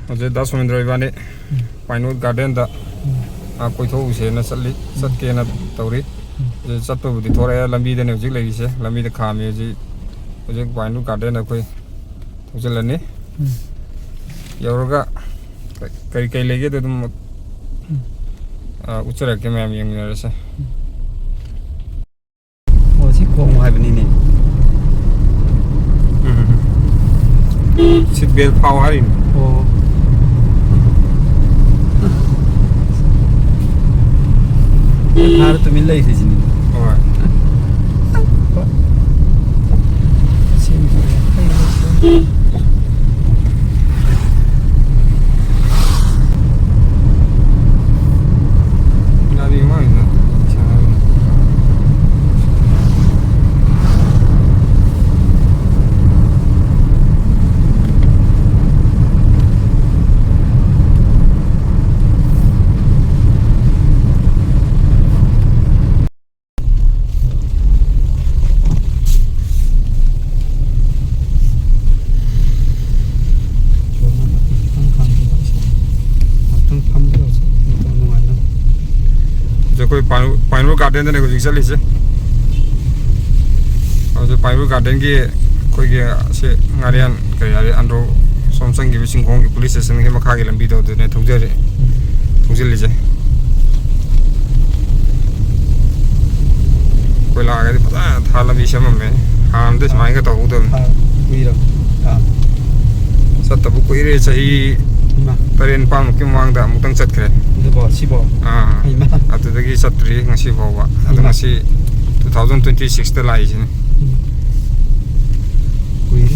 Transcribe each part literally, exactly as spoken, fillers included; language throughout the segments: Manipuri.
ꯍꯧꯖꯤꯛ ꯗꯥ ꯁꯣꯃꯦꯟꯗ꯭ꯔ ꯏꯕꯥꯅꯤ ꯄꯥꯏꯟꯋꯨꯠ ꯒꯥꯔꯗꯦꯟꯗ, ꯑꯥ, ꯀꯣꯏꯊꯣꯛꯎꯁꯦꯅ ꯆꯠꯂꯤ, ꯆꯠꯀꯦꯅ ꯇꯧꯔꯤ꯫ ꯍꯧꯖꯤꯛ ꯆꯠꯄꯕꯨꯗꯤ ꯊꯣꯔꯛꯑꯦ, ꯂꯝꯕꯤꯗꯅꯦ ꯍꯧꯖꯤꯛ ꯂꯩꯔꯤꯁꯦ, ꯂꯝꯕꯤꯗ ꯈꯥꯝꯃꯤ ꯍꯧꯖꯤꯛ꯫ ꯍꯧꯖꯤꯛ ꯄꯥꯏꯟꯋꯨꯠ ꯒꯥꯔꯗꯦꯟꯗ ꯑꯩꯈꯣꯏ ꯊꯧꯖꯤꯜꯂꯅꯤ꯫ ꯌꯧꯔꯒ ꯀꯔꯤ ꯀꯔꯤ ꯂꯩꯒꯦꯗꯣ ꯑꯗꯨꯝ, ꯑꯥ, ꯎꯠꯆꯔꯛꯀꯦ, ꯃꯌꯥꯝ ꯌꯦꯡꯃꯤꯟꯅꯔꯁꯦ꯫ ꯑꯣ, ꯁꯤ ꯈꯣꯡꯉꯨ ꯍꯥꯏꯕꯅꯤꯅꯦ꯫ ꯎꯝ꯫ ꯁꯤꯠ ꯕꯦꯜ ꯐꯥꯎ ꯍꯥꯏꯔꯤꯅꯤ꯫ ꯑꯣ꯫ ꯐꯥꯔ ꯇꯨꯃꯤꯟ ꯂꯩꯈ꯭ꯔꯤꯁꯤꯅꯤ꯫ ꯍꯣꯏ꯫ ꯒꯥꯔꯤ ꯑꯃ ꯑꯣꯏꯅ ꯁꯥꯟꯅꯔꯤ꯫ ꯍꯧꯖꯤꯛ ꯑꯩꯈꯣꯏ ꯄꯥꯏꯟ-, ꯄꯥꯏꯟꯋꯨꯠ ꯒꯥꯔꯗꯦꯟꯗꯅꯦ ꯍꯧꯖꯤꯛ ꯆꯠꯂꯤꯁꯦ꯫ ꯍꯧꯖꯤꯛ ꯄꯥꯏꯟꯋꯨꯠ ꯒꯥꯔꯗꯦꯟꯒꯤ ꯑꯩꯈꯣꯏꯒꯤ ꯑꯁꯤ ꯉꯥꯔꯤꯌꯥꯟ ꯀꯔꯤ ꯍꯥꯏꯔꯦ, ꯑꯟꯗ꯭ꯔꯣ ꯁꯣꯝ ꯆꯪꯈꯤꯕ ꯆꯤꯡꯈꯣꯡꯒꯤ ꯄꯨꯂꯤꯁ ꯁ꯭ꯇꯦꯁꯟꯒꯤ ꯃꯈꯥꯒꯤ ꯂꯝꯕꯤꯗꯣ ꯑꯗꯨꯅꯦ ꯊꯧꯖꯔꯤ-, ꯊꯧꯖꯤꯜꯂꯤꯁꯦ꯫ ꯀꯣꯏꯂꯥꯒꯗꯤ ꯐꯖꯅ ꯊꯥ ꯂꯝꯕꯤ ꯁꯦꯝꯃꯝꯃꯦ꯫ ꯍꯥꯟꯅꯗꯤ ꯁꯨꯃꯥꯏꯅꯒ ꯇꯧꯍꯧꯗꯕꯅꯤ꯫ ꯊꯥ ꯀꯨꯏꯔꯕ? ꯊꯥ꯫ ꯆꯠꯇꯕ ꯀꯨꯏꯔꯦ, ꯆꯍꯤ ꯏꯃꯥ꯫ ꯇꯔꯦꯠ ꯅꯤꯄꯥꯟꯃꯨꯛꯀꯤ ꯃꯃꯥꯡꯗ ꯑꯃꯨꯛꯇꯪ ꯆꯠꯈ꯭ꯔꯦ꯫ ꯑꯗꯨꯕꯣ, ꯁꯤꯕꯣ? ꯑꯥ꯫ ꯏꯃꯥ꯫ ꯑꯗꯨꯗꯒꯤ ꯆꯠꯇ꯭ꯔꯤ ꯉꯁꯤ ꯐꯥꯎꯕ꯫ ꯑꯗꯣ ꯏꯃꯥ꯫ ꯉꯁꯤ two thousand twenty sixꯇ ꯂꯥꯛꯏꯁꯤꯅꯤ꯫ ꯏꯃꯥ꯫ ꯀꯨꯏꯔꯦ꯫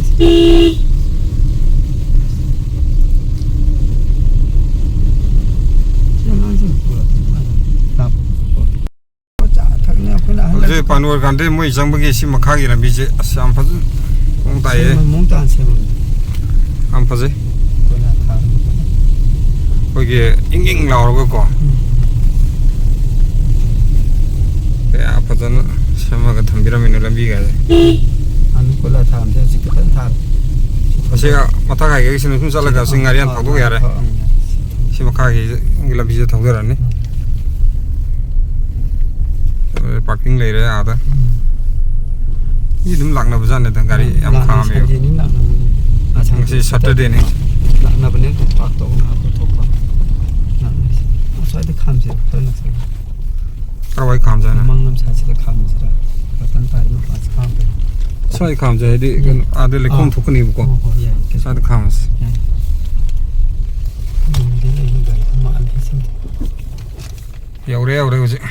ꯁꯤ ꯑꯉꯥꯡꯁꯤꯡ ꯄꯨꯔꯛꯄ ꯃꯥꯜꯂꯦ꯫ ꯂꯥꯛꯄ꯫ ꯆꯥ ꯊꯛꯅꯤ ꯑꯩꯈꯣꯏꯅ ꯑꯍꯜ ꯍꯧꯖꯤꯛ ꯑꯁꯤ ꯄꯥꯟꯋꯨꯠ ꯒꯥꯔꯗꯦꯟ ꯃꯣꯏ ꯆꯪꯕꯒꯤ ꯁꯤ ꯃꯈꯥꯒꯤ ꯂꯝꯕꯤꯁꯦ ꯑꯁ ꯌꯥꯝ ꯐꯖꯅ ꯃꯑꯣꯡ ꯇꯥꯏꯌꯦ꯫ ꯁꯦꯝꯕ ꯃꯑꯣꯡ ꯇꯥꯅ ꯁꯦꯝꯃꯕꯅꯤ꯫ ꯌꯥꯝ ꯐꯖꯩ꯫ ꯑꯩꯈꯣꯏꯅ ꯊꯥꯕ꯫ ꯑꯩꯈꯣꯏꯒꯤ ꯏꯪ ꯏꯪ ꯂꯥꯎꯔꯒꯀꯣ꯫ ꯎꯝ꯫ ꯀꯌꯥ ꯐꯖꯅ ꯁꯦꯝꯃꯒ ꯊꯝꯕꯤꯔꯝꯃꯤꯅꯣ ꯂꯝꯕꯤꯒꯁꯦ꯫ ꯑꯅꯤ ꯀꯣꯏꯂꯥ ꯊꯥꯔꯝꯗꯦ, ꯍꯧꯖꯤꯛ ꯐꯖꯅ ꯊꯥꯔꯦ꯫ ꯑꯁꯤ ꯃꯊꯛ ꯍꯥꯏꯒꯦ, ꯁꯤꯅ ꯁꯨꯝ ꯆꯠꯂꯒ ꯁꯤ ꯉꯥꯔꯤꯌꯥꯟ ꯐꯥꯎꯗꯣꯛ ꯌꯥꯔꯦ꯫ ꯁꯤ ꯃꯈꯥꯒꯤ ꯂꯝꯕꯤꯁꯦ ꯊꯧꯖꯔꯅꯤ꯫ ꯄꯥꯔꯀꯤꯡ ꯂꯩꯔꯦ ꯑꯥꯗ꯫ ꯃꯤ ꯑꯗꯨꯝ ꯂꯥꯛꯅꯕꯖꯥꯠꯅꯤꯗ, ꯒꯥꯔꯤ ꯌꯥꯝ ꯈꯥꯝꯃꯦꯕ꯫ ꯁꯟꯗꯦꯅꯤ ꯂꯥꯛꯅꯕꯅꯤ꯫ ꯉꯁꯤ ꯁꯇꯔꯗꯦꯅꯤ꯫ ꯂꯥꯛꯅꯕꯅꯦ ꯑꯗꯨꯝ ꯄꯥꯔꯛ ꯇꯧꯕ ꯉꯥꯏꯍꯥꯛ ꯄꯨꯊꯣꯛꯄ꯫ ꯂꯥꯛꯅꯩꯁꯦ꯫ ꯑꯁ꯭ꯋꯥꯏꯗ ꯈꯥꯝꯁꯦ, ꯈꯔ ꯅꯛꯁꯜꯂ꯫ ꯀꯥꯏꯋꯥꯏ ꯈꯥꯝꯁꯦ ꯍꯥꯏꯅꯣ? ꯃꯃꯥꯡꯂꯣꯝ ꯁꯥꯏꯠꯁꯤꯗ ꯈꯥꯝꯁꯤꯔꯥ? ꯕꯇꯟ ꯄꯥꯏꯕ ꯃꯄꯥꯁꯤ ꯈꯥꯝꯕ꯫ ꯁ꯭ꯋꯥꯏ ꯈꯥꯝꯁꯦ ꯍꯥꯏꯗꯤ ꯀꯩꯅꯣ, ꯑꯥꯗ ꯂꯩꯈꯣꯝ ꯑꯥ꯫ ꯊꯣꯛꯀꯅꯤꯕꯀꯣ꯫ ꯍꯣꯏ, ꯍꯣꯏ, ꯌꯥꯏ, ꯀꯩꯁꯨ ꯁ꯭ꯋꯥꯏꯗ ꯈꯥꯝꯃꯁꯤ꯫ ꯌꯥꯏ꯫ ꯌꯨꯝꯗꯤ ꯂꯩꯕ ꯒꯥꯔꯤ ꯃꯥꯜꯂꯦ ꯁꯤꯗꯤ꯫ ꯌꯧꯔꯦ, ꯌꯧꯔꯦ ꯍꯧꯖꯤꯛ꯫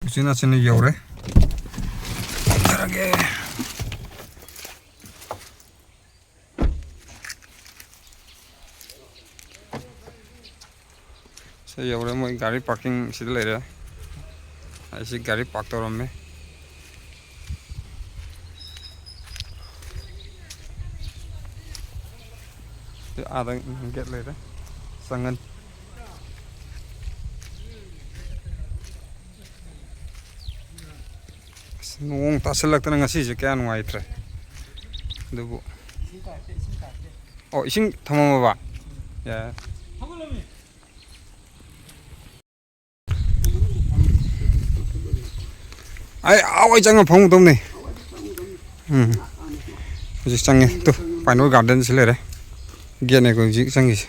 ꯎꯆꯤꯟ ꯅꯥꯆꯤꯟꯅ ꯌꯧꯔꯦ꯫ ꯌꯧꯔꯒꯦ꯫ ꯁꯤ ꯌꯧꯔꯦ, ꯃꯣꯏ ꯒꯥꯔꯤ ꯄꯥꯔꯀꯤꯡ ꯁꯤꯗ ꯂꯩꯔꯦ꯫ ꯑꯩꯁꯤ ꯒꯥꯔꯤ ꯄꯥꯔꯛ ꯇꯧꯔꯝꯃꯦ꯫ ꯁꯤ ꯑꯥꯗ ꯒꯦꯠ ꯂꯩꯔꯦ, ꯆꯪꯉꯅꯤ꯫ ꯑꯁ, ꯅꯣꯡ ꯇꯥꯁꯜꯂꯛꯇꯅ ꯉꯁꯤꯁꯦ ꯀꯌꯥ ꯅꯨꯡꯉꯥꯏꯇ꯭ꯔꯦ꯫ ꯑꯗꯨꯕꯨ, ꯑꯣ, ꯏꯁꯤꯡ ꯊꯝꯃꯝꯃꯕ? ꯌꯥꯏ꯫ ꯑꯩ ꯑꯥ ꯋꯥꯏ ꯆꯪꯉ ꯐꯝꯒꯗꯧꯅꯦ꯫ ꯎꯝ꯫ ꯍꯧꯖꯤꯛ ꯆꯪꯉꯦ꯫ ꯇꯨ, ꯄꯥꯏꯟꯋꯨꯠ ꯒꯥꯔꯗꯦꯟꯁꯤ ꯂꯩꯔꯦ꯫ ꯒꯦꯠꯅꯦ ꯑꯩꯈꯣꯏ ꯍꯧꯖꯤꯛ ꯆꯪꯉꯤꯁꯦ꯫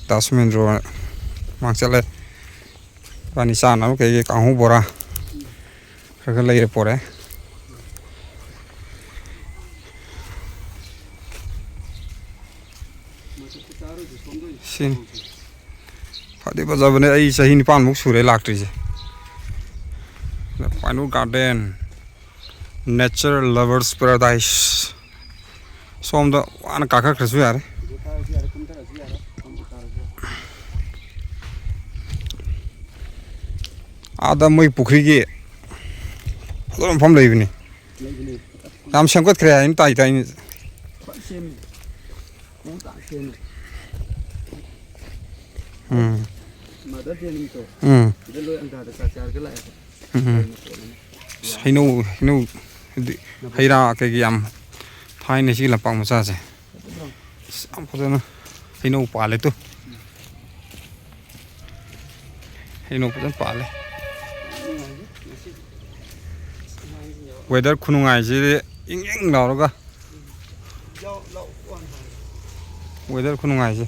ꯗꯥꯁ ꯃꯍꯦꯟꯗ꯭ꯔꯣ ꯃꯥꯡ ꯆꯠꯂꯦ꯫ ꯏꯕꯥꯅꯤ ꯆꯥꯅꯕ ꯀꯩꯀꯩ ꯀꯥꯡꯍꯧ ꯕꯣꯔꯥ ꯈꯔ ꯈꯔ ꯂꯩꯔ ꯄꯣꯔꯛꯑꯦ꯫ ꯁꯤꯅꯤ꯫ ꯐꯗꯤ ꯐꯖꯕꯅꯦ, ꯑꯩ ꯆꯍꯤ ꯅꯤꯄꯥꯟꯃꯨꯛ ꯁꯨꯔꯦ ꯂꯥꯛꯇ꯭ꯔꯤꯁꯦ꯫ Pinewood garden, nature lovers paradise꯫ ꯁꯣꯝꯗ ꯋꯥꯅ ꯀꯥꯈꯠꯈ꯭ꯔꯁꯨ ꯌꯥꯔꯦ꯫ ꯑꯥꯗ ꯃꯣꯏ ꯄꯨꯈ꯭ꯔꯤꯒꯤ ꯐꯖꯕ ꯃꯐꯝ ꯂꯩꯕꯅꯤ꯫ ꯂꯩꯕꯅꯦ꯫ ꯌꯥꯝ ꯁꯦꯝꯒꯠꯈ꯭ꯔꯦ ꯍꯥꯏꯅ ꯇꯥꯏ ꯇꯥꯏꯅꯦ꯫ ꯐꯖ ꯁꯦꯝꯃꯤ꯫ ꯃꯑꯣꯡ ꯇꯥꯅ ꯁꯦꯝꯃꯤ꯫ ꯎꯝ꯫ Mother Day ꯅꯨꯃꯤꯠꯇꯣ꯫ ꯎꯝ꯫ ꯁꯤꯗ ꯂꯣꯏ ꯑꯪꯒꯥꯗ ꯆꯥꯛ ꯆꯥꯔꯒ ꯂꯥꯛꯑꯦꯕ꯫ ꯎꯝ꯫ ꯑꯁ, ꯍꯩꯅꯧ, ꯍꯩꯅꯧ, ꯍꯥꯏꯗꯤ ꯍꯩ ꯔꯥ ꯀꯩꯀꯩ ꯌꯥꯝ ꯊꯥꯏꯅ ꯁꯤꯒꯤ ꯂꯝꯄꯥꯛ ꯃꯆꯥꯁꯦ꯫ ꯌꯥꯝ ꯐꯖꯅ ꯍꯩꯅꯧ ꯄꯥꯜꯂꯦ ꯇꯨ꯫ ꯍꯩꯅꯧ ꯐꯖꯅ ꯄꯥꯜꯂꯦ꯫ Weather ꯈꯨꯅꯨꯡꯉꯥꯏꯁꯤꯗꯤ ꯏꯪ ꯏꯪ ꯂꯥꯎꯔꯒ꯫ Weather ꯈꯨꯅꯨꯡꯉꯥꯏꯁꯦ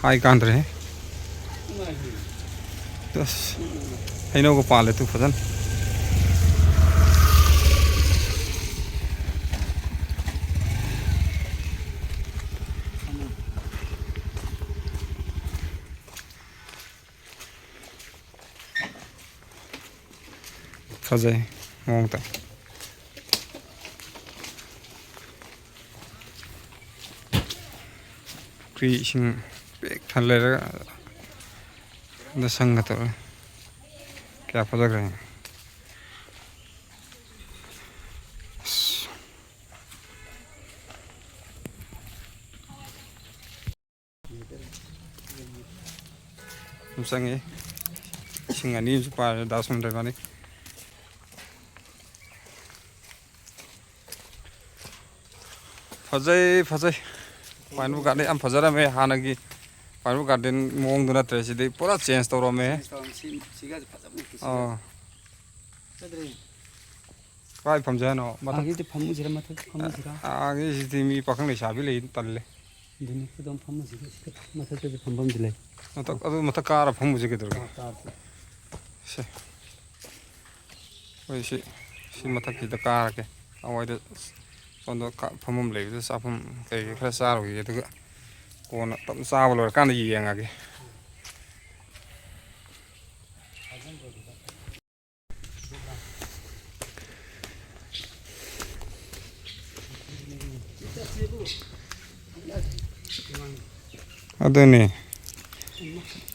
ꯍꯥꯏ ꯀꯥꯟꯗ꯭ꯔꯦ꯫ ꯑꯁ, ꯍꯩꯅꯧꯒ ꯄꯥꯜꯂꯦ ꯇꯨ ꯐꯖꯅ꯫ ꯐꯖꯩ ꯃꯑꯣꯡ ꯇꯥꯏ꯫ ꯄꯨꯈ꯭ꯔꯤ ꯏꯁꯤꯡ ꯄꯤꯛ ꯊꯟ ꯂꯩꯔꯒ ꯑꯗ ꯁꯪꯒ ꯇꯧꯔꯦ꯫ ꯀꯌꯥ ꯐꯖꯈ꯭ꯔꯦ꯫ ꯑꯁ꯫ ꯑꯗꯨꯝ ꯆꯪꯉꯛꯑꯦ꯫ ꯏꯁꯤꯡ ꯑꯅꯤ ꯑꯃꯁꯨ ꯄꯥꯔꯦ ꯗꯥ ꯁꯃꯨꯗ꯭ꯔ ꯏꯕꯥꯅꯤ꯫ ꯐꯖꯩ, ꯐꯖꯩ꯫ Pinewood garden ꯌꯥꯝ ꯐꯖꯔꯝꯃꯦ꯫ ꯍꯥꯟꯅꯒꯤ pinewood garden ꯃꯑꯣꯡꯗꯨ ꯅꯠꯇ꯭ꯔꯦ꯫ ꯁꯤꯗꯤ ꯄꯨꯔꯥ change ꯇꯧꯔꯝꯃꯦ꯫ Change ꯇꯧꯔꯝꯃꯦ꯫ ꯁꯤ, ꯁꯤꯒꯁꯦ ꯐꯖꯕ ꯅꯠꯇꯦ, ꯁꯤꯒ꯫ ꯑꯣ꯫ ꯆꯠꯇ꯭ꯔꯦ꯫ ꯀꯥꯏ ꯐꯝꯁꯦ ꯍꯥꯏꯅꯣ? ꯃꯊꯛ-, ꯑꯥꯒꯤꯗꯤ ꯐꯝꯃꯨꯁꯤꯔ, ꯃꯊꯛ ꯐꯝꯃꯨꯁꯤꯔ? ꯑꯥꯒꯤꯁꯤꯗꯤ ꯃꯤ ꯄꯥꯈꯪ ꯂꯩꯁꯥꯕꯤ ꯂꯩ, ꯇꯜꯂꯦ꯫ ꯑꯗꯨꯅꯤ, ꯑꯗꯨꯝ ꯐꯝꯃꯨꯁꯤꯔ, ꯁꯤꯗ ꯃꯊꯛꯇꯁꯨ ꯐꯝꯐꯝꯗꯤ ꯂꯩ꯫ ꯃꯊꯛ, ꯑꯗꯨ ꯃꯊꯛ ꯀꯥꯔ ꯐꯝꯃꯨꯁꯤ ꯀꯩꯗꯧꯔꯒꯦ? ꯑꯥ, ꯀꯥꯔꯁꯤ꯫ ꯁꯦ꯫ ꯑꯩꯈꯣꯏ ꯁꯤ, ꯁꯤ ꯃꯊꯛꯁꯤꯗ ꯀꯥꯔꯒꯦ꯫ ꯑꯋꯥꯏꯗ ꯁꯣꯝꯗ ꯀꯥ-, ꯐꯝꯐꯝ ꯂꯩꯕꯗꯨ ꯆꯥꯐꯝ ꯀꯩꯀꯩ ꯈꯔ ꯆꯥꯔꯨꯈꯤꯒꯦ, ꯑꯗꯨꯒ ꯀꯣꯟꯅ ꯇꯞꯅ ꯆꯥꯕ ꯂꯣꯏꯔꯀꯥꯟꯗ ꯌꯦꯡꯉꯒꯦ꯫ ꯑꯗꯨꯅꯤ꯫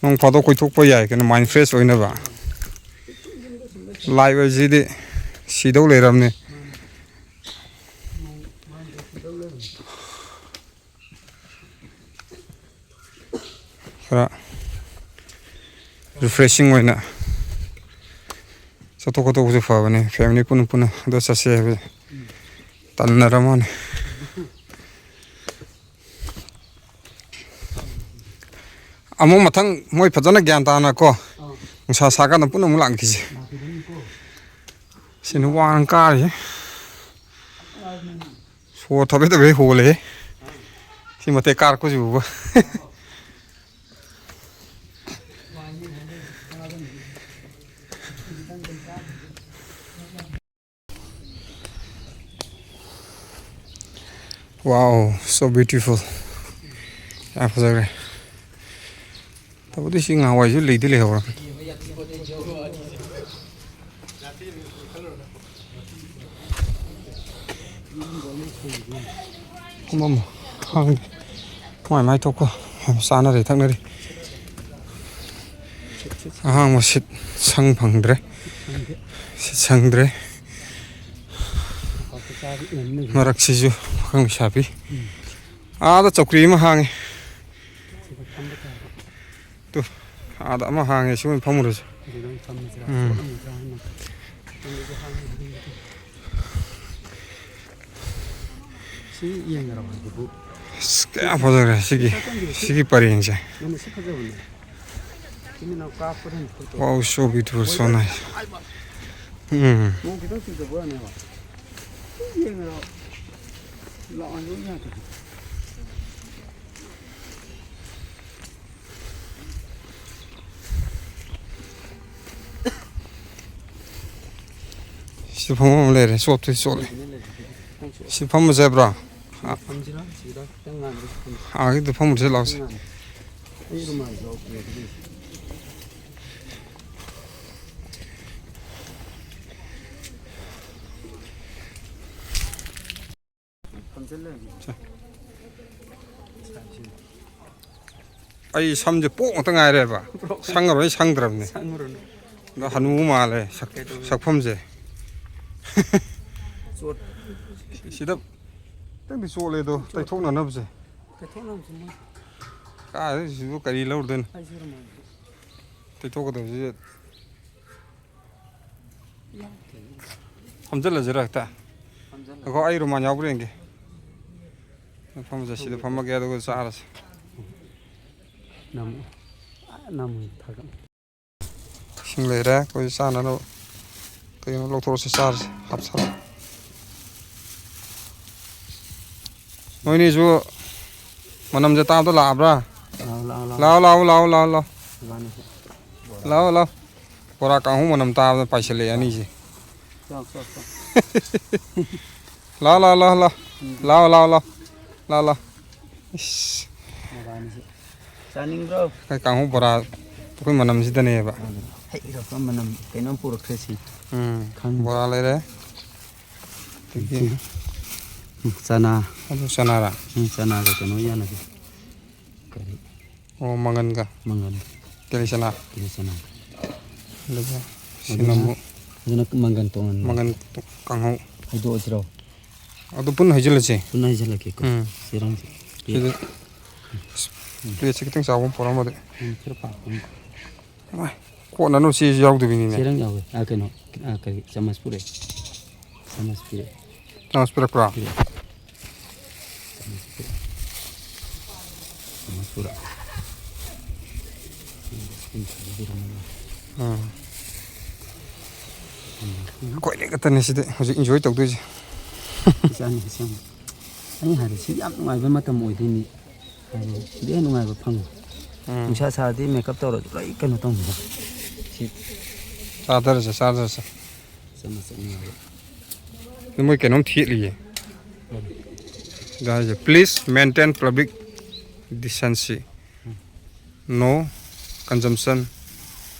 ꯅꯣꯡ ꯐꯥꯗꯣꯛ ꯀꯣꯏꯊꯣꯛꯄ ꯌꯥꯏ ꯀꯩꯅꯣ, mind fresh ꯑꯣꯏꯅꯕ꯫ Life ꯍꯥꯏꯁꯤꯗꯤ ꯁꯤꯗꯧ ꯂꯩꯔꯕꯅꯤ꯫ ꯈꯔ refreshing ꯑꯣꯏꯅ ꯆꯠꯊꯣꯛ ꯈꯣꯠꯇꯣꯛꯄꯁꯨ ꯐꯕꯅꯤ, family ꯄꯨꯟꯅ ꯄꯨꯟꯅ ꯑꯗꯨ ꯆꯠꯁꯦ ꯍꯥꯏꯕ ꯇꯟꯅꯔ ꯃꯥꯅꯤ꯫ ꯑꯃꯨꯛ ꯃꯊꯪ ꯃꯣꯏ ꯐꯖꯅ ꯒ꯭ꯌꯥꯟ ꯇꯥꯅꯀꯣ, ꯑꯥ꯫ ꯅꯨꯡꯁꯥ ꯁꯥꯀꯥꯟꯗ ꯄꯨꯟꯅ ꯑꯃꯨꯛ ꯂꯥꯛꯈꯤꯁꯦ꯫ ꯂꯥꯛꯈꯤꯗꯣꯏꯅꯤꯀꯣ꯫ ꯁꯤꯅ ꯋꯥꯡ ꯀꯥꯔꯤꯁꯦ꯫ ꯑꯥ꯫ ꯁꯣꯔ ꯊꯕꯦ ꯊꯕꯦ ꯍꯣꯜꯂꯦ꯫ ꯁꯤ ꯃꯇꯦꯛ ꯀꯥꯔꯛꯄꯁꯤꯕꯨꯕ꯫ Wow, so beautiful. ꯌꯥꯝ ꯐꯖꯈ꯭ꯔꯦ꯫ ꯇꯧꯕꯨꯗꯤ ꯁꯤ ꯉꯍꯥꯟꯋꯥꯏꯁꯨ ꯂꯩꯗꯤ ꯂꯩꯍꯧꯔꯝꯃꯦ꯫ ꯑꯃꯃ ꯈꯪꯗꯦ꯫ ꯃꯥꯏ ꯃꯥꯏ ꯊꯣꯛꯄ ꯌꯥꯝ ꯆꯥꯅꯔꯤ ꯊꯛꯅꯔꯤ꯫ ꯑꯍꯥꯡꯕ ꯁꯤꯠ ꯁꯪ ꯐꯪꯗ꯭ꯔꯦ꯫ ꯁꯤꯠ ꯁꯪꯗ꯭ꯔꯦ꯫ ꯃꯔꯛꯁꯤꯁꯨ ꯄꯥꯈꯪ ꯂꯩꯁꯥꯕꯤ꯫ ꯑꯥꯗ ꯆꯧꯀ꯭ꯔꯤ ꯑꯃ ꯍꯥꯡꯉꯤ꯫ ꯇꯨ, ꯑꯥꯗ ꯑꯃ ꯍꯥꯡꯉꯦ, ꯁꯤ ꯑꯣꯏꯅ ꯐꯝꯃꯨꯔꯁꯦ꯫ ꯎꯝ꯫ ꯁꯤ ꯌꯦꯡꯅꯔꯕ ꯑꯗꯨꯕꯨ? ꯑꯁ, ꯀꯌꯥ ꯐꯖꯈ꯭ꯔꯦ ꯁꯤꯒꯤ, ꯁꯤꯒꯤ ꯄꯔꯦꯡꯁꯦ꯫ ꯅꯪ ꯁꯤ ꯐꯖꯕꯅꯦ꯫ ꯁꯤ ꯃꯤꯅ ꯀꯥꯞꯄꯗ photo. Wow, so beautiful, so nice. ꯎꯝ꯫ ꯅꯣꯡ ꯈꯤꯇꯪ ꯆꯨꯗꯕ ꯋꯥꯅꯦꯕ꯫ ꯁꯤ ꯌꯦꯡꯅꯔꯕ? ꯂꯥꯛꯑꯣ, ꯂꯣꯏ ꯌꯥꯗ꯭ꯔꯦ꯫ ꯁꯤꯗ ꯐꯝꯐꯝ ꯑꯃ ꯂꯩꯔꯦ, ꯆꯣꯠꯇꯤ ꯆꯣꯠꯂꯤ꯫ ꯁꯤ ꯐꯝꯃꯁꯦ ꯍꯥꯏꯕ꯭ꯔꯣ? ꯐꯝꯁꯤꯔꯥ? ꯁꯤꯗ ꯈꯤꯇꯪ ꯉꯥꯟꯕꯗ ꯐꯝꯁꯤ꯫ ꯑꯥꯒꯤꯗꯨ ꯐꯝꯃꯨꯁꯦ ꯂꯥꯛꯑꯣꯁꯦ꯫ ꯑꯩ ꯔꯨꯃꯥꯜ ꯂꯧꯒꯦ ꯑꯗꯨꯗꯤ꯫ ꯐꯝꯖꯤꯜꯂꯒꯦ꯫ ꯁꯦ꯫ ꯑꯩ ꯁꯝꯁꯦ ꯄꯣꯛ ꯉꯥꯛꯇ ꯉꯥꯏꯔꯦꯕ꯫ ꯁꯪꯉꯔꯣꯏ, ꯁꯪꯗ꯭ꯔꯕꯅꯦ꯫ ꯁꯪꯉꯨꯔꯅꯨ꯫ ꯑꯗ ꯍꯅꯨ ꯃꯥꯜꯂꯦ ꯁꯛ-, ꯀꯩꯗꯧꯔꯦ? ꯁꯛꯐꯝꯁꯦ꯫ ꯆꯣꯠ-, ꯁꯤꯗ ꯈꯤꯇꯪꯗꯤ ꯆꯣꯠꯂꯦ ꯑꯗꯣ, ꯆꯣꯠ-, ꯇꯩꯊꯣꯛꯅꯅꯕꯁꯦ꯫ ꯇꯩꯊꯣꯛꯅꯕꯁꯦ ꯃꯣꯏ꯫ ꯀꯥꯏꯗꯩ ꯁꯤꯕꯨ ꯀꯔꯤ ꯂꯧꯔꯨꯗꯣꯏꯅꯣ? ꯑꯩꯁꯨ ꯔꯨꯃꯥꯜꯁꯦ꯫ ꯇꯩꯊꯣꯛꯀꯗꯕꯁꯦ꯫ ꯐꯝꯖꯤꯜꯂꯁꯤꯔ ꯍꯦꯛꯇ? ꯐꯝꯖꯤꯜꯂꯁꯤ꯫ ꯉꯥꯏꯈꯣ, ꯑꯩ ꯔꯨꯃꯥꯜ ꯌꯥꯎꯕ꯭ꯔꯥ ꯌꯦꯡꯒꯦ꯫ ꯐꯝꯃꯁꯦ, ꯁꯤꯗ ꯐꯝꯃꯒꯦ, ꯑꯗꯨꯒ ꯆꯥꯔꯁꯦ꯫ ꯅꯝꯃꯨ꯫ ꯅꯝꯃꯨ ꯊꯥꯒꯠꯂꯨ꯫ ꯏꯁꯤꯡ ꯂꯩꯔꯦ, ꯑꯩꯈꯣꯏ ꯆꯥꯅꯅꯕ꯫ ꯀꯩꯅꯣ ꯂꯧꯊꯣꯛꯑꯁꯤ, ꯆꯥꯔꯁꯤ, ꯍꯥꯞꯆꯜꯂꯣ꯫ ꯅꯣꯏꯅꯤꯁꯨ ꯃꯅꯝꯁꯦ ꯇꯥꯕꯗ ꯂꯥꯛꯑꯕ꯭ꯔꯥ? ꯂꯥꯛꯑꯣ, ꯂꯥꯛꯑꯣ, ꯂꯥꯛꯑꯣ꯫ ꯂꯥꯛꯑꯣ, ꯂꯥꯛꯑꯣ, ꯂꯥꯛꯑꯣ, ꯂꯥꯛꯑꯣ, ꯂꯥꯛꯑꯣ꯫ ꯏꯕꯥꯅꯤꯁꯦ꯫ ꯂꯥꯛꯑꯣ, ꯂꯥꯛꯑꯣ꯫ ꯕꯣꯔꯥ ꯀꯥꯡꯍꯧ ꯃꯅꯝ ꯇꯥꯕꯗ ꯄꯥꯏꯁꯤꯜꯂꯛꯑꯦ ꯑꯅꯤꯁꯦ꯫ ꯆꯥꯎ, ꯆꯥꯎ, ꯆꯥꯎ꯫ ꯂꯥꯛꯑꯣ, ꯂꯥꯛꯑꯣ, ꯂꯥꯛꯑꯣ, ꯂꯥꯛꯑꯣ꯫ ꯎꯝ꯫ ꯂꯥꯛꯑꯣ, ꯂꯥꯛꯑꯣ, ꯂꯥꯛꯑꯣ꯫ ꯂꯥꯛꯑꯣ, ꯂꯥꯛꯑꯣ꯫ ꯏꯁ꯫ ꯃꯕꯥꯅꯤꯁꯦ꯫ ꯆꯥꯅꯤꯡꯕ꯭ꯔꯣ? ꯑꯩꯈꯣꯏ ꯀꯥꯡꯍꯧ ꯕꯣꯔꯥ ꯑꯩꯈꯣꯏ ꯃꯅꯝꯁꯤꯗꯅꯦꯕ꯫ ꯍꯩꯔꯛꯄ ꯃꯅꯝ ꯀꯩꯅꯣꯝ ꯄꯨꯔꯛꯈ꯭ꯔꯦ ꯁꯤ꯫ ꯎꯝ, ꯈꯪꯉꯤ꯫ ꯕꯣꯔꯥ ꯂꯩꯔꯦ꯫ ꯑꯗꯒꯤ ꯎꯝ, ꯆꯅꯥ꯫ ꯑꯗꯨ ꯆꯅꯥꯔꯥ? ꯎꯝ, ꯆꯅꯥꯒ ꯀꯩꯅꯣ ꯌꯥꯅꯕ꯫ ꯀꯔꯤ? ꯑꯣ, ꯃꯪꯒꯟꯒ꯫ ꯃꯪꯒꯟ꯫ ꯀꯦꯂꯤ ꯆꯅꯥ꯫ ꯀꯦꯂꯤ ꯆꯅꯥ꯫ ꯑꯗꯨꯒ ꯁꯤꯅ ꯑꯗꯨꯅ, ꯑꯃꯨꯛ ꯑꯗꯨꯅ ꯃꯪꯒꯟ ꯇꯣꯉꯥꯟꯕ꯫ ꯃꯪꯒꯟ ꯀꯥꯡꯍꯧ꯫ ꯍꯩꯗꯣꯛꯑꯁꯤꯔꯣ? ꯑꯗꯨ ꯄꯨꯟꯅ ꯍꯩꯖꯤꯜꯂꯁꯦ꯫ ꯄꯨꯟꯅ ꯍꯩꯖꯤꯜꯂꯛꯀꯦꯀꯣ꯫ ꯎꯝ꯫ ꯆꯦꯔꯪꯁꯦ꯫ ꯁꯤꯗ ꯄ꯭ꯂꯦꯠꯁꯦ ꯈꯤꯇꯪ ꯆꯥꯎꯕ ꯑꯃ ꯄꯨꯔꯛꯑꯝꯃꯗꯤ꯫ ꯎꯝ, ꯈꯔ ꯄꯥꯛꯄ ꯑꯃ꯫ ꯃꯥꯏ, ꯀꯣꯠꯅꯅꯕ ꯆꯦꯁꯨ ꯌꯥꯎꯗꯕꯤꯅꯤꯅꯦ꯫ ꯆꯦꯔꯪ ꯌꯥꯎꯋꯦ꯫ ꯑꯥ, ꯀꯩꯅꯣ, ꯑꯥ, ꯀꯔꯤ, ꯆꯥꯃꯁ ꯄꯨꯔꯛꯑꯦ꯫ ꯆꯥꯃꯁ ꯄꯤꯔꯛꯑꯦ꯫ ꯆꯥꯃꯁ ꯄꯤꯔꯛꯄ꯭ꯔꯥ? ꯄꯤꯔꯛꯑꯦ꯫ ꯆꯥꯃꯁ ꯄꯤꯔꯛꯑꯦ꯫ ꯆꯥꯃꯁ ꯄꯨꯔꯛꯑꯦ꯫ ꯎꯝ꯫ ꯑꯩꯈꯣꯏ ꯑꯅꯤ ꯈꯛꯇꯅꯦ ꯁꯤꯗ ꯍꯧꯖꯤꯛ enjoy ꯇꯧꯗꯣꯏꯁꯦ꯫ ꯏꯆꯥꯅꯤ, ꯏꯆꯥꯅꯤ꯫ ꯑꯩ ꯍꯥꯏꯔꯦ, ꯁꯤ ꯌꯥꯝ ꯅꯨꯡꯉꯥꯏꯕ ꯃꯇꯝ ꯑꯣꯏꯗꯣꯏꯅꯤ꯫ ꯍꯥꯏꯕ, ꯁꯤꯗꯩ ꯍꯦꯟꯅ ꯅꯨꯡꯉꯥꯏꯕ ꯐꯪꯉꯣꯏ꯫ ꯎꯝ꯫ ꯅꯨꯡꯁꯥ ꯁꯥꯔꯗꯤ makeup ꯇꯧꯔꯁꯨ ꯂꯣꯏ ꯀꯩꯅꯣ ꯇꯧꯅꯤꯕ꯫ ꯁꯤ ꯆꯥꯊꯔꯁꯦ, ꯆꯥꯊꯔꯁꯦ꯫ ꯆꯠꯅ ꯆꯠꯅꯤꯡꯉꯥꯏꯗ꯫ ꯑꯗꯨ ꯃꯣꯏ ꯀꯩꯅꯣꯝ ꯊꯦꯠꯂꯤꯌꯦ꯫ ꯀꯔꯤ? ꯑꯗꯨ ꯍꯥꯏꯁꯦ, "Please maintain public decency꯫ No consumption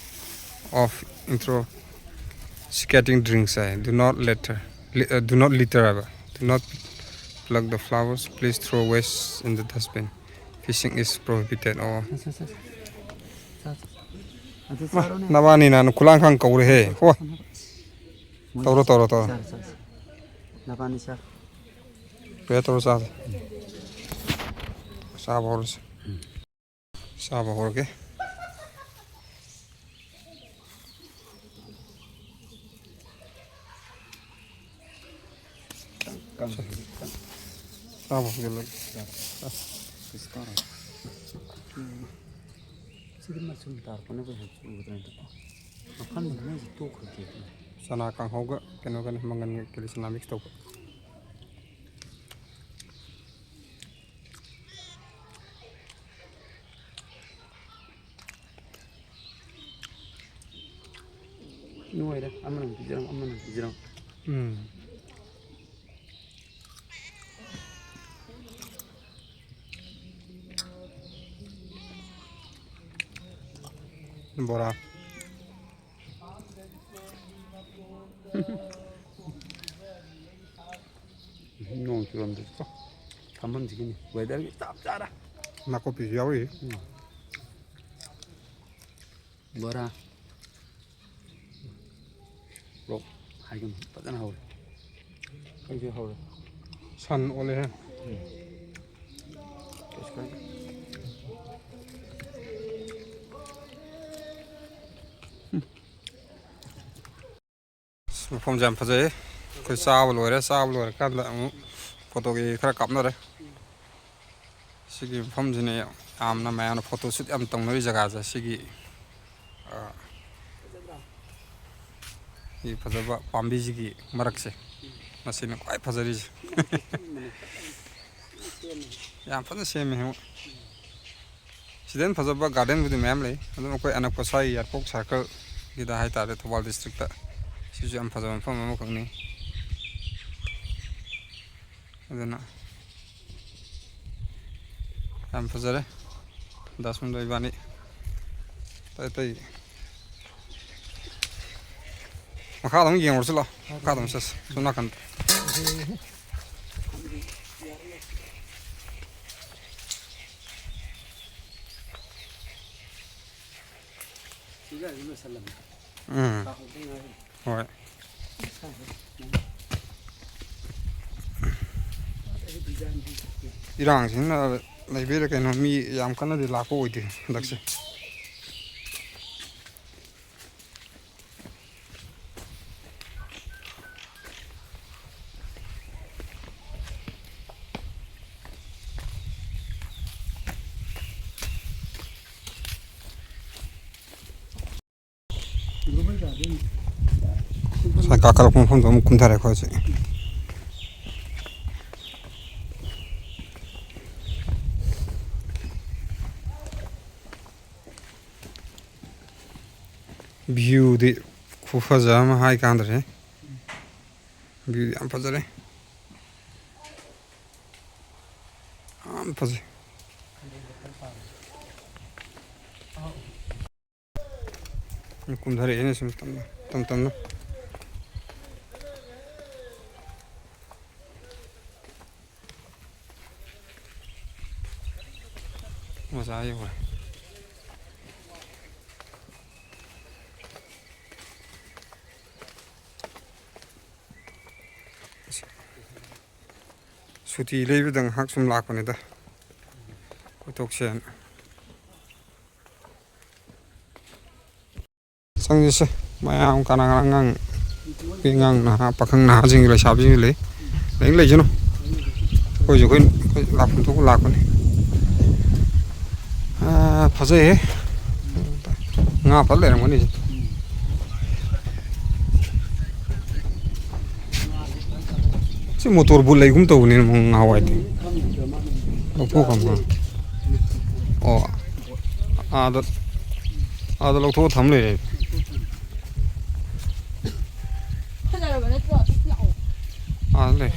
of intoxicating drinks" high. "Do not litter, li-, uh, do not litter" ꯍꯥꯏꯕ꯫ "Do not pluck the flowers. Please throw waste in the dustbin. Fishing is prohibited." ꯑꯣ꯫ ꯁꯦ, ꯁꯦ, ꯁꯦ꯫ ꯆꯥ, ꯆꯥ, ꯆꯥ꯫ ꯑꯗꯨ ꯃꯥ, ꯆꯥꯔꯣꯅꯦ꯫ ꯅꯕꯥꯅꯤꯅ ꯈꯨꯂꯥꯡꯈꯥꯡ ꯀꯧꯔꯦꯍꯦ꯫ ꯍꯣ꯫ ꯃꯣꯏ ꯇꯧꯔꯣ, ꯇꯧꯔꯣ, ꯇꯧꯔꯣ꯫ ꯆꯥꯔꯣ, ꯆꯥꯔꯣ, ꯆꯥꯔꯣ꯫ ꯅꯕꯥꯅꯤ ꯆꯥꯔꯣ꯫ ꯄ꯭ꯔꯦꯌꯔ ꯇꯧꯔ ꯆꯥꯁꯦ꯫ ꯆꯥꯕ ꯍꯧꯔꯁꯦ꯫ ꯆꯥꯕ ꯍꯧꯔꯒꯦ꯫ ꯆꯥꯕ ꯍꯧꯖꯤꯜꯂꯒꯦ꯫ ꯆꯥꯔꯣ꯫ ꯀꯩꯁꯨ ꯇꯧꯔꯣꯏ꯫ ꯃꯆꯨꯝ ꯇꯥꯔꯛꯄꯅꯕꯨ ꯍꯦꯟꯅ ꯆꯨꯒꯗ꯭ꯔꯥ ꯍꯥꯏꯅ꯫ ꯃꯐꯝꯗꯨꯅ ꯇꯣꯛꯈ꯭ꯔꯒꯦ꯫ ꯆꯅꯥ ꯀꯥꯡꯍꯧꯒ ꯀꯩꯅꯣꯒꯅꯤ, ꯃꯪꯒꯟꯒ ꯀꯦꯂꯤ ꯆꯅꯥ ꯃꯤꯛꯁ ꯇꯧꯕ꯫ ꯅꯣꯏꯔꯦ꯫ ꯑꯃꯅ ꯑꯃꯨꯛ ꯄꯤꯖꯔꯝ, ꯑꯃꯅ ꯑꯃꯨꯛ ꯄꯤꯖꯔꯝ꯫ ꯎꯝ꯫ ꯕꯣꯔꯥ꯫ ꯅꯣꯡ ꯆꯨꯔꯝꯗ꯭ꯔꯗꯤꯀꯣ꯫ ꯐꯝꯐꯝꯁꯤꯒꯤꯅꯤ꯫ ꯋꯦꯗꯔꯒꯤ ꯆꯞ ꯆꯥꯔꯦ꯫ ꯅꯥꯀꯨꯞꯄꯤꯁꯨ ꯌꯥꯎꯔꯤ꯫ ꯎꯝ꯫ ꯕꯣꯔꯥ꯫ ꯔꯣꯛ ꯍꯥꯏꯒꯨꯝ ꯐꯖꯅ ꯍꯧꯔꯦ꯫ ꯑꯩꯁꯨ ꯍꯧꯔꯦ꯫ ꯁꯟ ꯑꯣꯜꯂꯦꯍꯦ꯫ ꯎꯝ꯫ ꯀꯩꯁꯨ ꯀꯥꯏꯗꯦ꯫ ꯑꯁ, ꯃꯐꯝꯁꯦ ꯌꯥꯝ ꯐꯖꯩ꯫ ꯑꯩꯈꯣꯏ ꯆꯥꯕ ꯂꯣꯏꯔꯦ꯫ ꯆꯥꯕ ꯂꯣꯏꯔꯀꯥꯟꯗ ꯑꯃꯨꯛ ꯐꯣꯇꯣꯒꯤ ꯈꯔ ꯀꯥꯞꯅꯔꯦ꯫ ꯁꯤꯒꯤ ꯃꯐꯝꯁꯤꯅꯦ ꯌꯥꯝꯅ ꯃꯌꯥꯝꯅ ꯐꯣꯇꯣ ꯁꯨꯠ ꯌꯥꯝ ꯇꯧꯅꯔꯤ ꯖꯒꯥꯁꯦ꯫ ꯁꯤꯒꯤ, ꯑ, ꯁꯤ ꯐꯖꯕ ꯄꯥꯝꯕꯤꯁꯤꯒꯤ ꯃꯔꯛꯁꯦ, ꯃꯁꯤꯅ ꯈ꯭ꯋꯥꯏ ꯐꯖꯔꯤꯁꯦ꯫ ꯌꯥꯝ ꯐꯖꯅ ꯁꯦꯝꯃꯦ ꯍꯦꯉꯣ꯫ ꯁꯤꯗꯩ ꯍꯦꯟꯅ ꯐꯖꯕ ꯒꯥꯔꯗꯦꯟꯕꯨꯗꯤ ꯃꯌꯥꯝ ꯂꯩ꯫ ꯑꯗꯨꯝ ꯑꯩꯈꯣꯏ ꯑꯅꯛꯄ ꯁ꯭ꯋꯥꯏ ꯌꯥꯏꯔꯤꯄꯣꯛ ꯁꯥꯔꯀꯜꯒꯤꯗ ꯍꯥꯏꯇꯥꯔꯦ, ꯊꯧꯕꯥꯜ ꯗꯤꯁꯇ꯭ꯔꯤꯛꯇ ꯁꯤꯁꯨ ꯌꯥꯝ ꯐꯖꯕ ꯃꯐꯝ ꯑꯃꯈꯛꯅꯤ꯫ ꯑꯗꯨꯅ ꯌꯥꯝ ꯐꯖꯔꯦ꯫ ꯗꯥꯁꯨꯟꯗ ꯏꯕꯥꯅꯤ ꯑꯇꯩ ꯑꯇꯩ ꯃꯈꯥ ꯑꯗꯨꯝ ꯌꯦꯡꯉꯨꯔꯁꯤ ꯂꯥꯛꯑꯣ꯫ ꯃꯈꯥ ꯑꯗꯨꯝ ꯆꯠꯁꯤ꯫ ꯁꯣꯝ ꯅꯥꯀꯟꯗ꯫ ꯎꯝ꯫ ꯍꯣꯏ꯫ ꯏꯔꯥꯡꯁꯤꯅ ꯂꯩꯕꯩꯔꯥ ꯀꯩꯅꯣ, ꯃꯤ ꯌꯥꯝ ꯀꯟꯅꯗꯤ ꯂꯥꯛꯄ ꯑꯣꯏꯗꯦ ꯍꯟꯗꯛꯁꯦ꯫ ꯉꯁꯥꯏ ꯀꯥꯈꯠꯂꯛꯄ ꯃꯐꯝꯗꯣ ꯑꯃꯨꯛ ꯀꯨꯝꯊꯔꯦ ꯑꯩꯈꯣꯏ ꯍꯧꯖꯤꯛ꯫ Viewꯗꯤ ꯈꯨꯐꯖ ꯑꯃ ꯍꯥꯏ ꯀꯥꯟꯗ꯭ꯔꯦ꯫ Viewꯗꯤ ꯌꯥꯝ ꯐꯖꯔꯦ꯫ ꯌꯥꯝ ꯐꯖꯩ꯫ ꯀꯨꯝꯊꯔꯛꯑꯦꯅꯦ ꯁꯨꯝ ꯇꯞꯅ, ꯇꯞ ꯇꯞꯅ꯫ ꯃꯆꯥ ꯌꯧꯔꯦ꯫ ꯁꯨꯇꯤ ꯂꯩꯕꯗ ꯉꯥꯏꯍꯥꯛ ꯁꯨꯝ ꯂꯥꯛꯄꯅꯤꯗ, ꯀꯣꯏꯊꯣꯛꯁꯦꯅ꯫ ꯆꯪꯁꯤꯁꯦ꯫ ꯃꯌꯥꯝ ꯀꯅꯥ ꯀꯅꯥ, ꯑꯉꯥꯡ, ꯅꯨꯄꯤ ꯑꯉꯥꯡ, ꯅꯍꯥ, ꯄꯥꯈꯪ ꯅꯍꯥꯁꯤꯡ, ꯂꯩꯁꯥꯕꯤꯁꯤꯡ ꯂꯩ꯫ ꯂꯩ, ꯂꯩꯁꯅꯨ꯫ ꯑꯩꯈꯣꯏꯁꯨ ꯑꯩꯈꯣꯏ, ꯑꯩꯈꯣꯏ ꯂꯥꯛꯐꯝ ꯊꯣꯛꯄ ꯂꯥꯛꯄꯅꯤ꯫ ꯑꯥ, ꯐꯖꯩꯍꯦ꯫ ꯉꯥ ꯐꯖ ꯂꯩꯔꯝꯒꯅꯤ ꯁꯤ꯫ ꯁꯤ ꯃꯣꯇꯣꯔ ꯕꯣꯠ ꯂꯩꯒꯨꯝ ꯇꯧꯕꯅꯤꯅꯦ ꯉꯍꯥꯟꯋꯥꯏꯗꯤ꯫ ꯂꯧꯊꯣꯛꯈ꯭ꯔꯕ ꯃꯥꯜꯂꯦ꯫ ꯑꯣ꯫ ꯑꯥꯗ, ꯑꯥꯗ ꯂꯧꯊꯣꯛꯑ ꯊꯝ ꯂꯩꯔꯦ꯫ ꯐꯖꯔꯕ ꯅꯠꯇ꯭ꯔꯣ? ꯑꯥꯗ ꯂꯩ꯫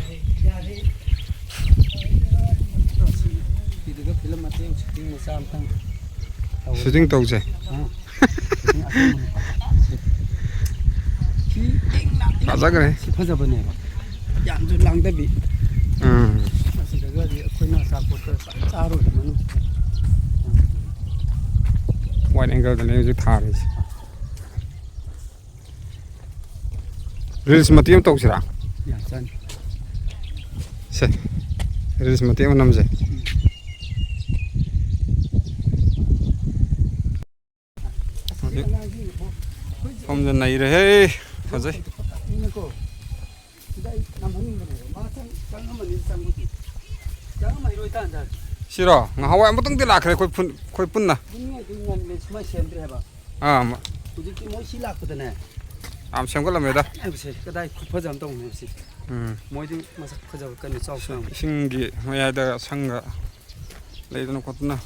ꯐꯤꯗꯨꯒ ꯐꯤꯂꯝ ꯃꯇꯦꯛ ꯑꯃ ꯁꯨꯇꯤꯡ ꯃꯆꯥ ꯑꯝꯇꯪ ꯇꯧꯔꯦ꯫ ꯁꯨꯇꯤꯡ ꯇꯧꯁꯦ꯫ ꯑꯥ꯫ ꯁꯨꯇꯤꯡ ꯑꯁꯦꯡꯕꯅꯤ꯫ ꯁꯤ ꯏꯪ ꯂꯥꯡ-, ꯏꯪ ꯐꯖꯈ꯭ꯔꯦ꯫ ꯁꯤ ꯐꯖꯕꯅꯦꯕ꯫ ꯌꯥꯝꯁꯨ ꯂꯥꯡꯗꯕꯤ꯫ ꯎꯝ꯫ ꯑꯁꯤꯗꯒꯗꯤ ꯑꯩꯈꯣꯏꯅ ꯑꯆꯥꯄꯣꯠꯀ ꯐꯖꯅ ꯆꯥꯔꯨꯔꯦ ꯃꯅꯨꯡꯗ꯫ Wide angleꯗꯅꯦ ꯍꯧꯖꯤꯛ ꯊꯥꯔꯤꯁꯦ꯫ Reels ꯃꯇꯦꯛ ꯑꯃ ꯇꯧꯁꯤꯔꯥ? ꯌꯥꯝ ꯆꯥꯅꯤ꯫ ꯁꯦ, reels ꯃꯇꯦꯛ ꯑꯃ ꯅꯝꯁꯦ꯫ ꯁꯣꯝꯗ ꯅꯩꯔꯦꯍꯦ, ꯐꯖꯩ꯫ ꯁꯤꯗ ꯑꯩ ꯅꯝꯍꯟꯅꯤꯡꯕꯅꯦꯕ꯫ ꯃꯥ ꯆꯪ-, ꯆꯪꯉꯝꯃꯅꯤ, ꯆꯪꯕꯨꯗꯤ꯫ ꯆꯪꯉꯝꯃꯔꯣꯏ ꯇꯥꯟ ꯆꯥꯔꯦ꯫ ꯁꯤꯔꯣ? ꯉꯍꯥꯟꯋꯥꯏ ꯑꯃꯨꯛꯇꯪꯗꯤ ꯂꯥꯛꯈ꯭ꯔꯦ ꯑꯩꯈꯣꯏ ꯄꯨꯟ-, ꯑꯩꯈꯣꯏ ꯄꯨꯟꯅ꯫ ꯄꯨꯟꯅ ꯑꯗꯨꯝ ꯉꯜꯂꯦ, ꯁꯨꯃꯥꯏꯅ ꯁꯦꯝꯗ꯭ꯔꯦ ꯍꯥꯏꯕ꯫ ꯑꯥ, ꯃ-, ꯍꯧꯖꯤꯛꯇꯤ ꯃꯣꯏ ꯁꯤ ꯂꯥꯛꯄꯗꯅꯦ, ꯌꯥꯝ ꯁꯦꯝꯒꯠꯂꯝꯃꯦꯗ꯫ ꯍꯥꯏꯕꯁꯦ ꯀꯗꯥꯏ ꯈꯨꯐꯖ ꯑꯃ ꯇꯧꯕꯅꯦ ꯁꯤ꯫ ꯎꯝ꯫ ꯃꯣꯏꯗꯤ ꯃꯁꯛ ꯐꯖꯕ ꯀꯟꯅ ꯆꯥꯎ ꯆꯥꯎꯅ꯫ ꯏꯁꯤꯡꯒꯤ ꯃꯌꯥꯏꯗ ꯁꯪꯒ ꯂꯩꯗꯅ ꯈꯣꯠꯇꯅ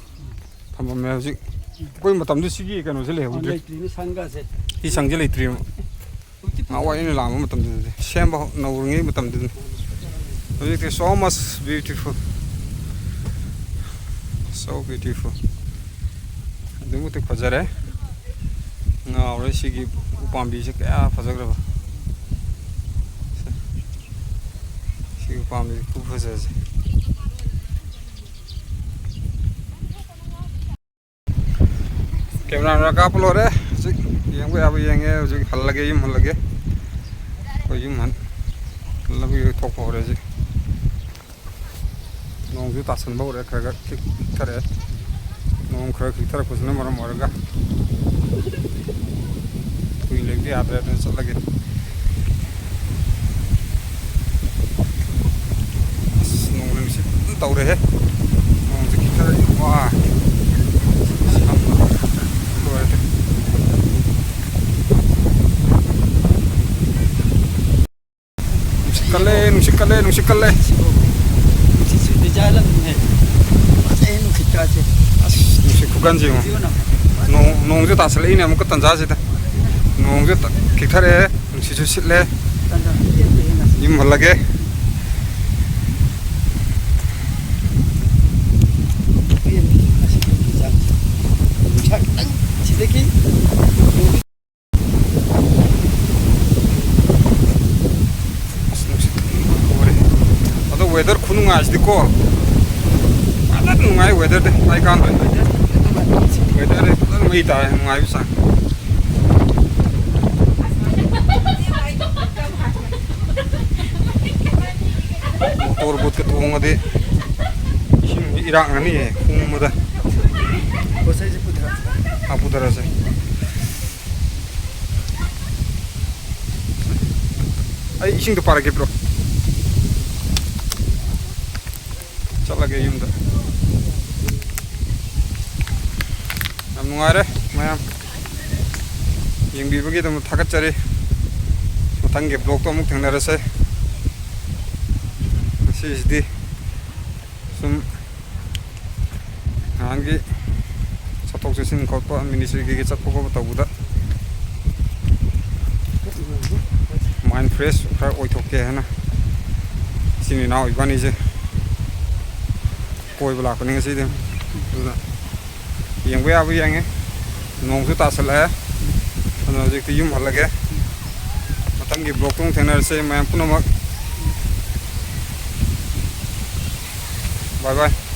ꯊꯝꯃꯝꯃꯦ꯫ ꯍꯧꯖꯤꯛ ꯑꯩꯈꯣꯏ ꯃꯇꯝꯗ ꯁꯤꯒꯤ ꯀꯩꯅꯣꯁꯦ ꯑ, ꯂꯩꯍꯧꯗ꯭ꯔꯦ꯫ ꯂꯩꯇ꯭ꯔꯤꯅꯦ ꯁꯪꯒꯥꯁꯦ꯫ ꯁꯤ ꯁꯪꯁꯦ ꯂꯩꯇ꯭ꯔꯤꯕ꯫ ꯍꯧꯖꯤꯛꯇꯤ ꯉꯍꯥꯟꯋꯥꯏ ꯑꯩꯅ ꯂꯥꯛꯄ ꯃꯇꯝꯗꯨꯗꯗꯤ ꯁꯦꯝꯕ ꯍꯧ-, ꯅꯧꯔꯤꯉꯩ ꯃꯇꯝꯗꯨꯅꯤ꯫ ꯍꯧꯖꯤꯛꯇꯤ so much beautiful, so beautiful꯫ ꯑꯗꯨꯛꯀꯤ ꯃꯇꯤꯛ ꯐꯖꯔꯦ꯫ ꯉꯥꯎꯔꯦ ꯁꯤꯒꯤ ꯎꯄꯥꯝꯕꯤꯁꯦ ꯀꯌꯥ ꯐꯖꯈ꯭ꯔꯕ꯫ ꯁꯤꯒꯤ ꯎꯄꯥꯝꯕꯤꯁꯦ ꯈꯨꯐꯖꯁꯦ꯫ ꯀꯦꯃꯦꯔꯥ ꯀꯥꯞꯄ ꯂꯣꯏꯔꯦ꯫ ꯍꯧꯖꯤꯛ ꯌꯦꯡꯕ ꯌꯥꯕ ꯌꯦꯡꯉꯦ꯫ ꯍꯧꯖꯤꯛ ꯍꯜꯂꯒꯦ, ꯌꯨꯝ ꯍꯜꯂꯒꯦ꯫ ꯑꯩꯈꯣꯏ ꯌꯨꯝ ꯍꯟ-, ꯂꯝꯕꯤ ꯊꯣꯛꯄ ꯍꯧꯔꯦ ꯍꯧꯖꯤꯛ꯫ ꯅꯣꯡꯁꯨ ꯇꯥꯁꯟꯕ ꯍꯧꯔꯦ, ꯈꯔ ꯈꯔ ꯈꯤꯛꯊꯔꯛꯑꯦ꯫ ꯅꯣꯡ ꯈꯔ ꯈꯤꯛꯊꯔꯛꯄꯁꯤꯅ ꯃꯔꯝ ꯑꯣꯏꯔꯒ ꯀꯨꯏꯅ ꯂꯩꯕ ꯌꯥꯗ꯭ꯔꯦ, ꯑꯗꯨꯅ ꯆꯠꯂꯒꯦ꯫ ꯑꯁ, ꯅꯣꯡ ꯅꯨꯡꯁꯤꯠ ꯐꯖꯅ ꯇꯧꯔꯦꯍꯦ꯫ ꯅꯣꯡꯁꯦ ꯈꯤꯛꯊꯔꯛꯑꯦ꯫ ꯋꯥ! ꯁꯝ ꯂꯣꯏꯔꯦ꯫ ꯅꯨꯡꯁꯤꯠ ꯀꯜꯂꯦ, ꯅꯨꯡꯁꯤꯠ ꯀꯜꯂꯦ, ꯅꯨꯡꯁꯤꯠ ꯀꯜꯂꯦ꯫ ꯅꯨꯡꯁꯤꯠꯁꯤꯗꯤ ꯖꯥꯠ ꯑꯃꯅꯤꯍꯦ꯫ ꯐꯖꯩ ꯅꯨꯡꯁꯤꯠ ꯀꯥꯁꯦ꯫ ꯑꯁ, ꯅꯨꯡꯁꯤꯠ ꯈꯨꯀꯟꯁꯦ ꯌꯦꯡꯉꯣ꯫ ꯅꯣꯡ, ꯅꯣꯡꯁꯦ ꯇꯥꯁꯜꯂꯛꯏꯅꯦ ꯑꯃꯨꯛꯀ ꯇꯟꯖꯥꯁꯤꯗ꯫ ꯅꯣꯡꯁꯦ ꯇ-, ꯈꯤꯛꯊꯔꯛꯑꯦ, ꯅꯨꯡꯁꯤꯠꯁꯨ ꯁꯤꯠꯂꯦ꯫ ꯌꯨꯝ ꯍꯜꯂꯒꯦ꯫ ꯅꯨꯡꯁꯥ ꯈꯤꯇꯪ ꯁꯤꯗꯒꯤ ꯑꯁ, ꯅꯨꯡꯁꯤꯠ ꯂꯣꯏꯔꯦ꯫ ꯑꯗꯣ weather ꯈꯨꯅꯨꯡꯉꯥꯏꯁꯤꯗꯤꯀꯣ꯫ ꯐꯖꯅ ꯅꯨꯡꯉꯥꯏ weatherꯗꯤ꯫ ꯍꯥꯏ ꯀꯥꯟꯗ weatherꯗꯤ ꯐꯖꯅ ꯃꯩ ꯇꯥꯏ, ꯅꯨꯡꯉꯥꯏꯕ ꯆꯥꯡ꯫ Motor boatꯀ ꯇꯣꯡꯉꯗꯤ ꯏꯁꯤꯡꯗꯤ ꯏꯔꯥꯛꯅꯅꯤꯌꯦ ꯈꯣꯡꯕꯗ꯫ ꯄꯣꯠ ꯆꯩꯁꯦ ꯄꯨꯊꯔꯛꯑꯣ꯫ ꯑꯥ, ꯄꯨꯊꯔꯛꯑꯁꯦ꯫ ꯑꯩ ꯏꯁꯤꯡꯗꯣ ꯄꯥꯔꯛꯀꯦ, bro꯫ ꯆꯠꯂꯒꯦ ꯌꯨꯝꯗ꯫ ꯌꯥꯝ ꯅꯨꯡꯉꯥꯏꯔꯦ ꯃꯌꯥꯝ꯫ ꯌꯦꯡꯕꯤꯕꯒꯤꯗꯃꯛ ꯊꯥꯒꯠꯆꯔꯤ꯫ ꯃꯊꯪꯒꯤ vlogꯇꯣ ꯑꯃꯨꯛ ꯊꯦꯡꯅꯔꯁꯦ꯫ ꯉꯁꯤꯁꯤꯗꯤ ꯁꯨꯝ ꯉꯍꯥꯟꯒꯤ ꯆꯠꯊꯣꯛ ꯆꯠꯁꯤꯟ ꯈꯣꯠꯄ ministryꯒꯤ ꯆꯠꯄ ꯈꯣꯠꯄ ꯇꯧꯕꯗ mind fresh ꯈꯔ ꯑꯣꯏꯊꯣꯛꯀꯦ ꯍꯥꯏꯅ ꯏꯆꯤꯟ ꯏꯅꯥꯎ ꯏꯕꯥꯅꯤꯁꯦ ꯀꯣꯏꯕ ꯂꯥꯛꯄꯅꯤ ꯉꯁꯤꯗꯤ꯫ ꯑꯗꯨꯅ ꯌꯦꯡꯕ ꯌꯥꯕ ꯌꯦꯡꯉꯦ꯫ ꯅꯣꯡꯁꯨ ꯇꯥꯁꯜꯂꯛꯑꯦ꯫ ꯑꯗꯨꯅ ꯍꯧꯖꯤꯛꯇꯤ ꯌꯨꯝ ꯍꯜꯂꯒꯦ꯫ ꯃꯊꯪꯒꯤ vlogꯇ ꯑꯃꯨꯛ ꯊꯦꯡꯅꯔꯁꯦ ꯃꯌꯥꯝ ꯄꯨꯝꯅꯃꯛ꯫ Bye bye꯫